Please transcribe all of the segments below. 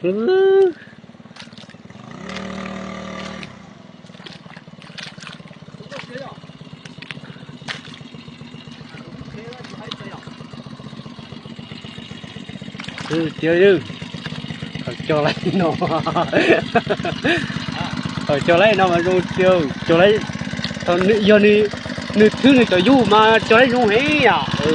ເອີ ເອີ ເຈີຢູ່ ເຂົາເຈົ້າໄລ່ເນາະ ເຂົາເຈົ້າໄລ່ເນາະ ມາລົງເຈີ ເຈົ້າໄລ່ ຕອນນີ້ ຢານີ້ ນຶກເຖິງຕອນຢູ່ມາ ເຈົ້າໄລ່ລົງເຮຍ ເອີ.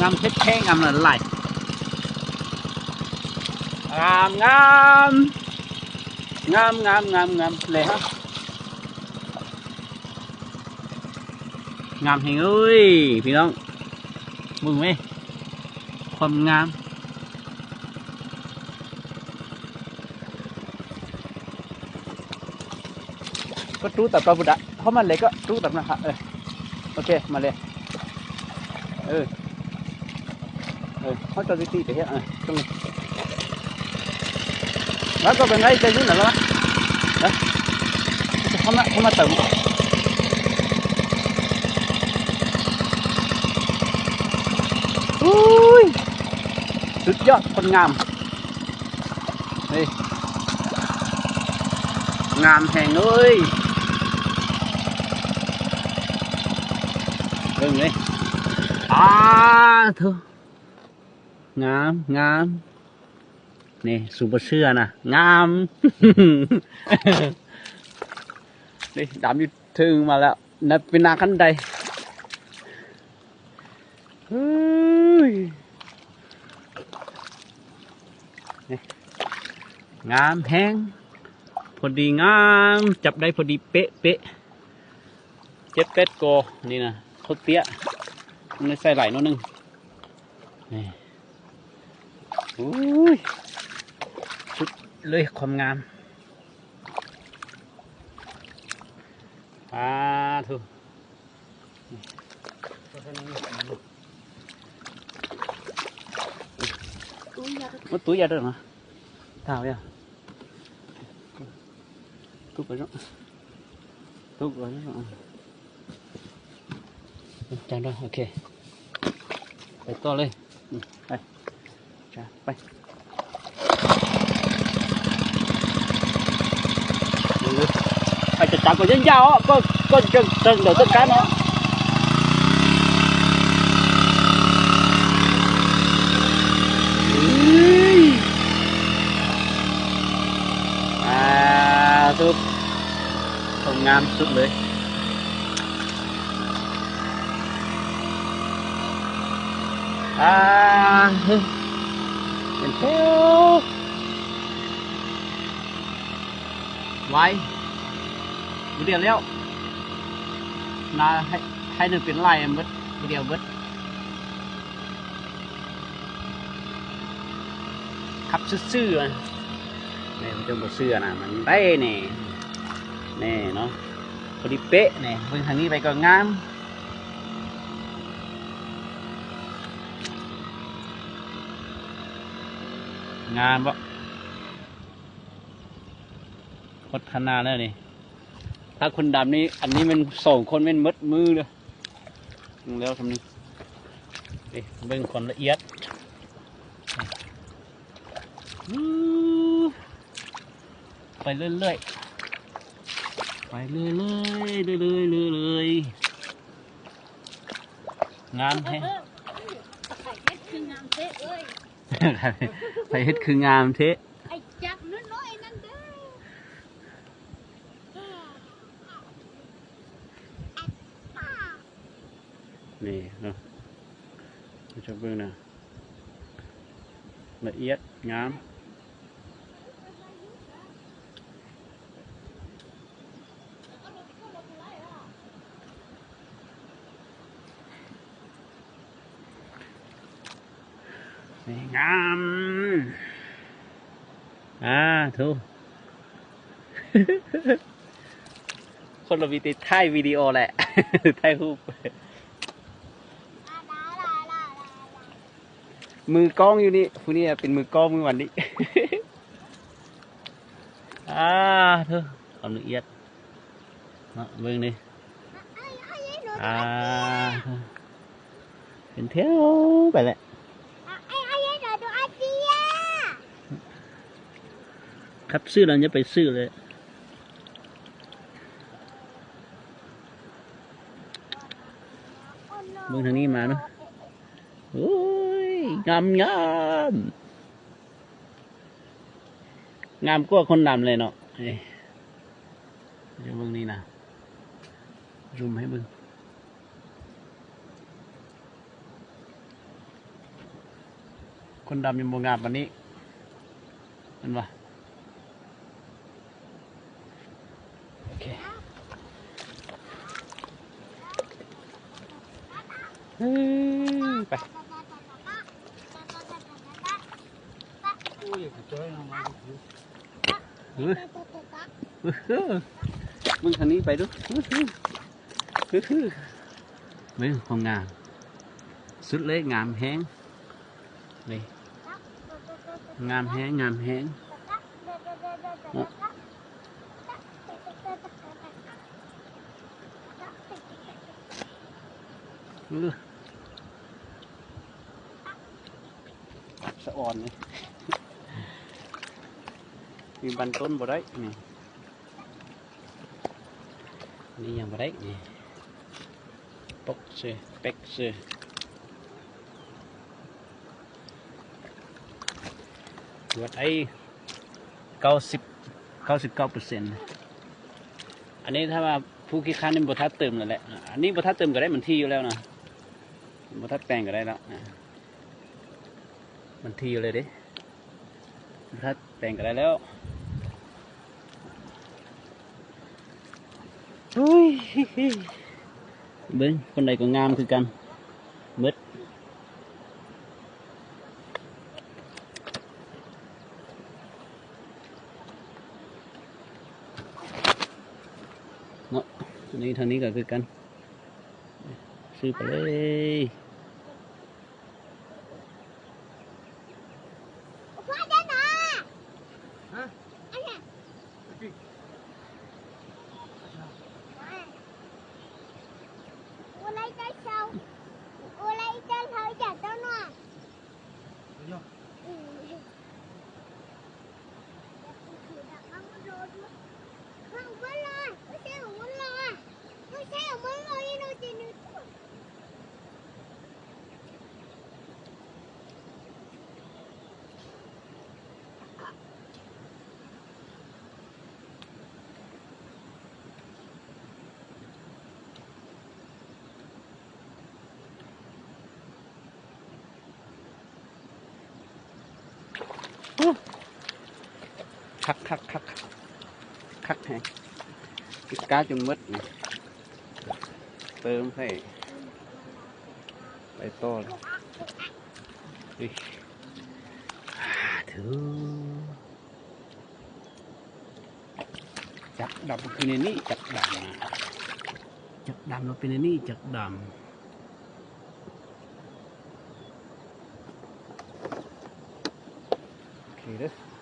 ງາມແທ້ໆ ງາມຫຼາຍໆ ງາມໆ ງາມ ງາມ ງາມ ງາມ ແລະ ງາມແຮງເອີຍ ພີ່ນ້ອງ ເບິ່ງເວີຍ ຄວາມງາມ ກໍຕູ້ຕັດປາບຸດອະ ເຂົ້າມາເລີຍກໍຕູ້ຕັດນະຄະ ເອີ ໂອເຄ ມາເລີຍ ເອີ. ເອີ ເຮົາຈະຕິໄປເຮັດ ເອີ ຕຣົງນີ້ ແລ້ວກໍເປັນໄງ ໃຈຢູ່ນະ ແລ້ວນະ ເອີ ເຂົ້າມາ ເຂົ້າມາເຕີມ ໂອ້ຍ ສຸດຍອດ ຄົນງາມ ເອີ ງາມແຮງເອີຍ ເບິ່ງເລີຍ ອາ ໂທ້ ງາມ ງາມ ນີ້ ສູບໍ່ເຊື່ອນະ ງາມ ນີ້ ດຳຢູ່ເທິງມາແລ້ວ ນັ້ນເປັນນາຄັນໄດ ເຮີ້ຍ ນີ້ ງາມແຮງ ພໍດີງາມ ຈັບໄດ້ພໍດີເປະໆ ເຈັດແປດກໍ ນີ້ນະ ເຂົາເຕ້ຍ ມັນໄດ້ໃສ່ຫຼາຍໜ້ອຍໜຶ່ງ. ນີ້ ໂອ້ຍ ສຸດເລີຍຄວາມງາມ ສາທຸ ໂອ້ຍ ຢ່າເດີ ບໍ່ ຕຸ້ຍ ຢ່າເດີນະ ທ້າວຢ່າ ຕຸກໄປເນາະ ຕຸກໄປເນາະ ຈານດອຍ ໂອເຄ ໄປຕໍ່ເລີຍ ອືມ ໄປ ຈ້າ ໄປ ເອີ ໃຜຈະຈັບກໍຍາວໆ ກໍ ກໍຈະເຖິງດອກຕົ້ນການເນາະ ເອີຍ ອ່າ ສຸດ ງາມສຸດເລີຍ ອ່າ ເປັນແຖວ ໄວ ມື້ດຽວແລ້ວ ນາໃຫ້ ໃຫ້ໜຶ່ງເປັນລາຍໝົດ ມື້ດຽວເບິດ ຂັບຊື່ໆ ນີ້ ເຈົ້າບໍ່ເຊື່ອນະ ມັນໄດ້ນີ້ ນີ້ເນາະ ພໍດີເປະນີ້ ເບິ່ງທາງນີ້ໄປກໍງາມ ງາມບໍ່? ພັດທະນາແລ້ວນີ້ ຖ້າຄົນດຳນີ້ ອັນນີ້ແມ່ນສອງຄົນແມ່ນໝົດມືເດີ້ ແລ້ວສ່ຳນີ້ ເບິ່ງຄວາມລະອຽດ ໄປເລື້ອຍໆ ໄປເລື້ອຍໆ ເລື້ອຍໆ ເລື້ອຍໆ ງາມແຮງ ໃຜເຮັດຄືງາມແທ້ເອີຍ ໃຜເຮັດຄືງາມແທ້ ໄອ້ຈັກນ້ອຍໆນັ້ນເດີ້ ນີ້ເນາະ ເຈົ້າເບິ່ງນະ ລະອຽດງາມ ນີ້ງາມ ອາ ໂທ້ ຄົນລາວມີແຕ່ຖ່າຍວິດີໂອແຫຼະ ຖ່າຍຮູບ. ມືກ້ອງຢູ່ນີ້ ຜູ້ນີ້ເປັນມືກ້ອງມື້ວານນີ້. ອາ ເທີ ຄວາມລະອຽດເນາະ ເບິ່ງນີ້ ອາ ເປັນແຖວໄປແຫຼະ. ຄັບຊື້ແລ້ວຢ່າໄປຊື້ເລີຍ. ເບິ່ງທາງນີ້ມາເນາະ. ໂອ້ຍ ງາມໆ ງາມກວ່າຄົນດຳເລີຍເນາະ. ເອີ ດຽວເບິ່ງນີ້ນະ ຊູມໃຫ້ເບິ່ງ ຄົນດຳຍັງບໍ່ງາມປານນີ້ ແມ່ນບໍ່? ໂອເຄ ເອີ ໄປ ໂອ້ຍ ເອີ ເບິ່ງທາງນີ້ໄປດູ ເບິ່ງຄວາມງາມ ສຸດເລີຍ ງາມແຮງ. ນີ້ ງາມແຮງ ງາມແຮງ. ສະອອນນີ້ ມີບັນຕົ້ນບໍ່ໄດ້ນີ້. ນີ້ຍັງບໍ່ໄດ້ນີ້ ປົກເຊີ ເປັກເຊີ ວັດໄອ ເກົ້າສິບ ເກົ້າສິບເກົ້າເປີເຊັນ. ອັນນີ້ຖ້າວ່າຜູ້ຂີ້ຄ້ານນີ້ບໍ່ທັດເຕີມແລ້ວແຫຼະ ອັນນີ້ບໍ່ທັດເຕີມກໍໄດ້ ມັນຖີ່ຢູ່ແລ້ວນະ ບໍ່ທັດແປງກໍໄດ້ແລ້ວ ມັນຖີ່ຢູ່ເລີຍເດ້. ຖ້າແປງກໍໄດ້ແລ້ວ ໂອ້ຍ ເບິ່ງຄົນໃດກໍງາມຄືກັນໝົດເນາະ. ນີ້ທາງນີ້ກໍຄືກັນ ຊື້ໄປເລີຍ. ຄັກໆໆ ຄັກແຮງ ຕິດກ້າຈົນໝົດນີ້ ເຕີມໃສ່ ໄປຕໍ່ເລີຍ. ເທີ ຈັກດຳຄືແນວນີ້ ຈັກດຳ ຈັກດຳ ເປັນແນວນີ້ ຈັກດຳ. ໂອເຄເດີ້.